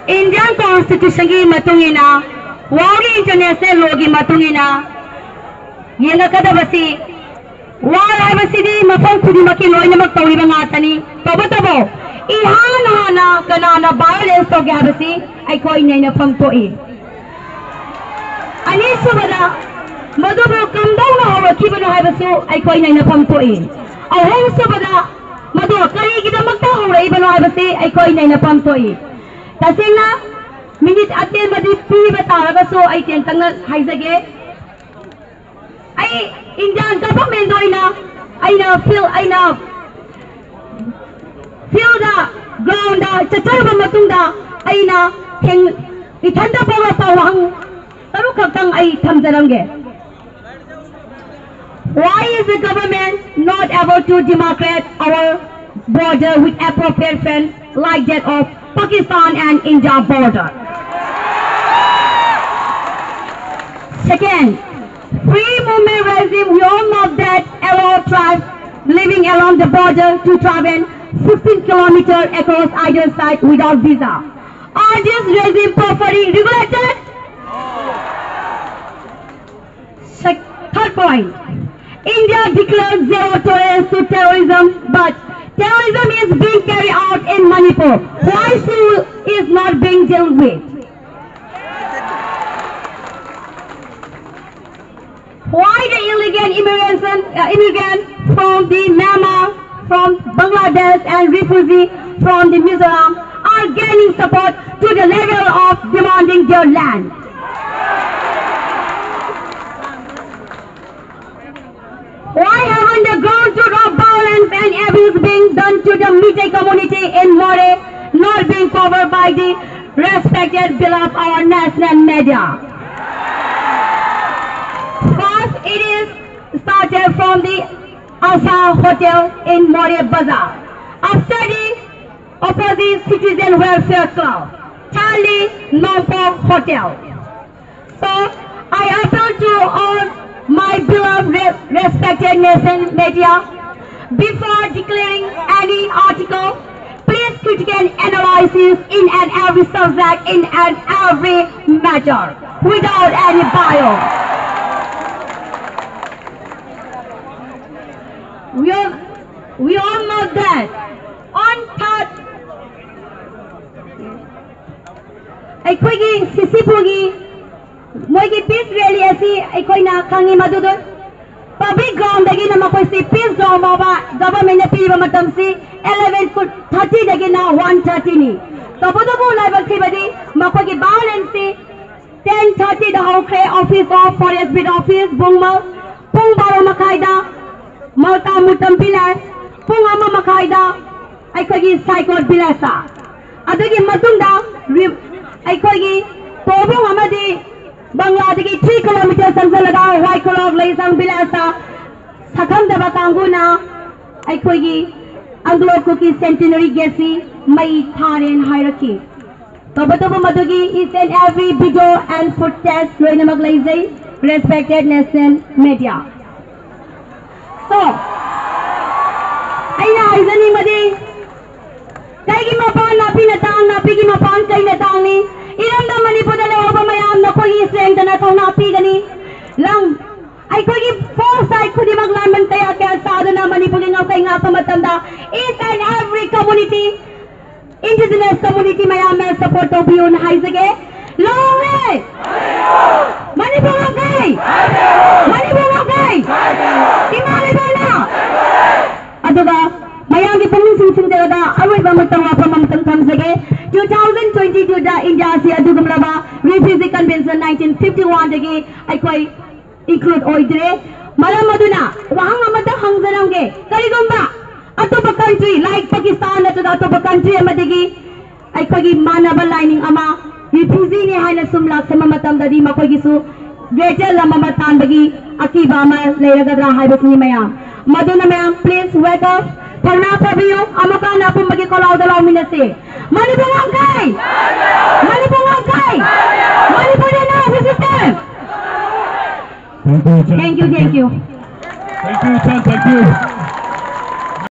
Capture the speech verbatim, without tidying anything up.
Indian Constitution ꯒꯤ ꯃꯇꯨꯡ ꯏꯟꯅ, world ꯒꯤ international law ꯒꯤ ꯃꯇꯨꯡ ꯏꯟꯅ ꯌꯦꯡꯉꯛꯀꯗꯕꯁꯤ, war ꯍꯥꯏꯕꯁꯤꯗꯤ ꯃꯐꯝ ꯈꯨꯗꯤꯡꯃꯛꯀꯤ ꯂꯣꯏꯅꯃꯛ ꯇꯧꯔꯤꯕ ꯉꯥꯛꯇꯅꯤ꯫ ꯇꯧꯕꯇꯕꯨ, ꯏꯍꯥꯟ ꯍꯥꯟꯅ ꯀꯅꯥꯅ violence ꯇꯧꯒꯦ ꯍꯥꯏꯕꯁꯤ ꯑꯩꯈꯣꯏ ꯅꯩꯅꯐꯝ ꯊꯣꯛꯏ꯫ ꯑꯅꯤꯁꯨꯕꯗ, ꯃꯗꯨꯕꯨ ꯀꯝꯗꯧꯅ ꯍꯧꯔꯛꯈꯤꯕꯅꯣ ꯍꯥꯏꯕꯁꯨ ꯑꯩꯈꯣꯏ ꯅꯩꯅꯐꯝ ꯊꯣꯛꯏ꯫ ꯑꯍꯨꯝꯁꯨꯕꯗ, ꯃꯗꯨ ꯀꯔꯤꯒꯤꯗꯃꯛꯇ ꯍꯧꯔꯛꯏꯕꯅꯣ ꯍꯥꯏꯕꯁꯤ ꯑꯩꯈꯣꯏ ꯅꯩꯅꯐꯝ ꯊꯣꯛꯏ꯫ ꯇꯁꯦꯡꯅ, ꯃꯤꯅꯤꯠ ꯑꯇꯦꯟꯕꯗꯤ ꯄꯤꯕ ꯇꯥꯔꯒꯁꯨ ꯑꯩ ꯇꯦꯟꯇꯛꯅ ꯍꯥꯏꯖꯒꯦ꯫ ꯑꯩ Indian government ꯑꯣꯏꯅ ꯑꯩꯅ field, ꯑꯩꯅ field ꯗ, ground ꯗ ꯆꯠꯆꯔꯕ ꯃꯇꯨꯡꯗ ꯑꯩꯅ ꯊꯦꯡ-, ꯏꯊꯟꯇ ꯐꯥꯎꯔꯛꯄ ꯋꯥꯍꯪ ꯇꯔꯨꯛ ꯈꯛꯇꯪ ꯑꯩ ꯊꯝꯖꯔꯝꯒꯦ꯫ Why is the government not able to demarcate our border with appropriate fence like that of Pakistan and India border? Second, free movement regime, we all know that allow tribes living along the border to travel sixteen kilometers across either side without visa. Are this regime properly regulated? Sec-, third point, India declares zero tolerance to terrorism, but terrorism is being carried out in Manipur. Why SoO is not being dealt with? Why the illegal immigration, uh, immigrant from the Myanmar, from Bangladesh and refugee from the Mizoram are gaining support to the level of demanding their land? Why haven't the ground truth of violence and abuse being done to the Meitei community in Moreh not being covered by the respected, beloved our national media? First, it is started from the Asa Hotel in Moreh Bazaar. After the opposite Citizen Welfare Club, Charlie Nongpo Hotel. So, I appeal to all my beloved re-, respected nation media, before declaring any article, please critically analysis in and every subject, in and every matter, without any bias. We all, we all know that on third ꯑꯩꯈꯣꯏꯒꯤ ꯁꯤꯁꯤꯄꯨꯔꯒꯤ ꯃꯣꯏꯒꯤ peace rally ꯑꯁꯤ ꯑꯩꯈꯣꯏꯅ ꯈꯪꯉꯤ, ꯃꯗꯨꯗ public ground ꯗꯒꯤꯅ ꯃꯈꯣꯏꯁꯤ peace ground ꯐꯥꯎꯕ government ꯅ ꯄꯤꯔꯤꯕ ꯃꯇꯝꯁꯤ eleven thirty ꯗꯒꯤꯅ one thirty ꯅꯤ꯫ ꯇꯧꯕꯇꯕꯨ ꯂꯥꯏꯕꯛ ꯊꯤꯕꯗꯤ ꯃꯈꯣꯏꯒꯤ violence ꯁꯤ ten thirty ꯗ ꯍꯧꯈ꯭ꯔꯦ, office of forest beat office ꯕꯨꯡꯃ ꯄꯨꯡ ꯕꯥꯔꯣ ꯃꯈꯥꯏꯗ ꯃꯜꯇꯥ ꯃꯨꯇꯝ village, ꯄꯨꯡ ꯑꯃ ꯃꯈꯥꯏꯗ ꯑꯩꯈꯣꯏꯒꯤ ꯁꯥꯏꯀꯣꯠ village ꯇ꯫ ꯑꯗꯨꯒꯤ ꯃꯇꯨꯡꯗ ꯔꯤ-, ꯑꯩꯈꯣꯏꯒꯤ ꯇꯣꯕꯨꯡ ꯑꯃꯗꯤ ꯕꯪꯂꯥꯗꯒꯤ three kilometer ꯆꯪꯁꯤꯜꯂꯒ ꯋꯥꯏꯈꯣꯂꯣꯛ ꯂꯩꯁꯥꯡ village ꯇ ꯁꯛꯈꯪꯗꯕ ꯀꯥꯡꯕꯨꯅ ꯑꯩꯈꯣꯏꯒꯤ Anglo Kuki Centenary Gate ꯁꯤ ꯃꯩ ꯊꯥꯔꯦꯅ ꯍꯥꯏꯔꯛꯈꯤ꯫ ꯇꯧꯕꯇꯕꯨ ꯃꯗꯨꯒꯤ each and every video and footage ꯂꯣꯏꯅꯃꯛ ꯂꯩꯖꯩ, respected national media. So, ꯑꯩꯅ ꯍꯥꯏꯖꯅꯤꯡꯕꯗꯤ, ꯀꯩꯒꯤ ꯃꯄꯥꯟ ꯅꯥꯄꯤꯅ ꯇꯥꯡ, ꯅꯥꯄꯤꯒꯤ ꯃꯄꯥꯟ ꯀꯩꯅ ꯇꯥꯡꯅꯤ? ꯏꯔꯝꯗꯝ ꯃꯅꯤꯄꯨꯔꯗ ꯂꯩꯍꯧꯕ ꯃꯌꯥꯝ ꯅꯈꯣꯏꯒꯤ strength ꯅ ꯊꯧꯅꯥ ꯄꯤꯒꯅꯤ꯫ ꯂꯝ, ꯑꯩꯈꯣꯏꯒꯤ four side ꯈꯨꯗꯤꯡꯃꯛ ꯂꯥꯟꯕꯟ ꯀꯌꯥ ꯀꯌꯥ ꯁꯥꯗꯨꯅ ꯃꯅꯤꯄꯨꯔꯒꯤ ꯉꯝꯈꯩ ꯉꯥꯛꯄ ꯃꯇꯝꯗ each and every community, indigenous community ꯃꯌꯥꯝꯅ support ꯇꯧꯕꯤꯌꯨꯅ ꯍꯥꯏꯖꯒꯦ꯫ ꯂꯣꯡꯂꯦ! ꯃꯅꯤꯄꯨꯔ ꯉꯝꯈꯩ! ꯃꯅꯤꯄꯨꯔ ꯉꯝꯈꯩ! ꯏꯃꯥ ꯂꯩꯕꯥꯛꯅ! ꯑꯗꯨꯒ ꯃꯌꯥꯝꯒꯤ ꯄꯨꯛꯅꯤꯡ ꯆꯤꯡꯁꯤꯟꯖꯔꯒ ꯑꯔꯣꯏꯕ ꯑꯃꯇꯪ ꯋꯥꯐꯝ ꯑꯃꯇꯪ ꯊꯝꯖꯒꯦ꯫ Two thousand twenty two ꯗ ꯏꯟꯗꯤꯌꯥ ꯑꯁꯤ ꯑꯗꯨꯒꯨꯝꯂꯕ Refugee Convention nineteen fifty one ꯗꯒꯤ ꯑꯩꯈꯣꯏ include ꯑꯣꯏꯗ꯭ꯔꯦ꯫ ꯃꯔꯝ ꯑꯗꯨꯅ ꯋꯥꯍꯪ ꯑꯃꯇ ꯍꯪꯖꯔꯝꯒꯦ, ꯀꯔꯤꯒꯨꯝꯕ ꯑꯇꯣꯞꯄ country like Pakistan ꯅꯠꯇ꯭ꯔꯒ ꯑꯇꯣꯞꯄ country ꯑꯃꯗꯒꯤ ꯑꯩꯈꯣꯏꯒꯤ ꯃꯥꯟꯅꯕ ꯂꯥꯏꯅꯤꯡ ꯑꯃ refugee ꯅꯤ ꯍꯥꯏꯅ ꯁꯨꯝ ꯂꯥꯛꯁꯟꯕ ꯃꯇꯝꯗꯗꯤ ꯃꯈꯣꯏꯒꯤꯁꯨ greater ꯂꯝ ꯑꯃ ꯇꯥꯟꯕꯒꯤ ꯑꯀꯤꯕ ꯑꯃ ꯂꯩꯔꯒꯗ꯭ꯔꯥ ꯍꯥꯏꯕꯁꯤꯅꯤ ꯃꯌꯥꯝ꯫ ꯃꯗꯨꯅ ꯃꯌꯥꯝ please wake up, ꯊꯧꯅꯥ ꯐꯕꯤꯌꯨ, ꯑꯃꯨꯛꯀ ꯍꯟꯅ ꯑꯄꯨꯟꯕꯒꯤ ꯈꯣꯜꯂꯥꯎꯗ ꯂꯥꯎꯃꯤꯟꯅꯁꯤ꯫ ꯃꯅꯤꯄꯨꯔ ꯉꯝꯈꯩ! ꯃꯅꯤꯄꯨꯔ ꯉꯝꯈꯩ! ꯃꯅꯤꯄꯨꯔ ꯅꯠꯇꯦ, resistance! Thank you, thank you. Thank you, Chan. Thank you.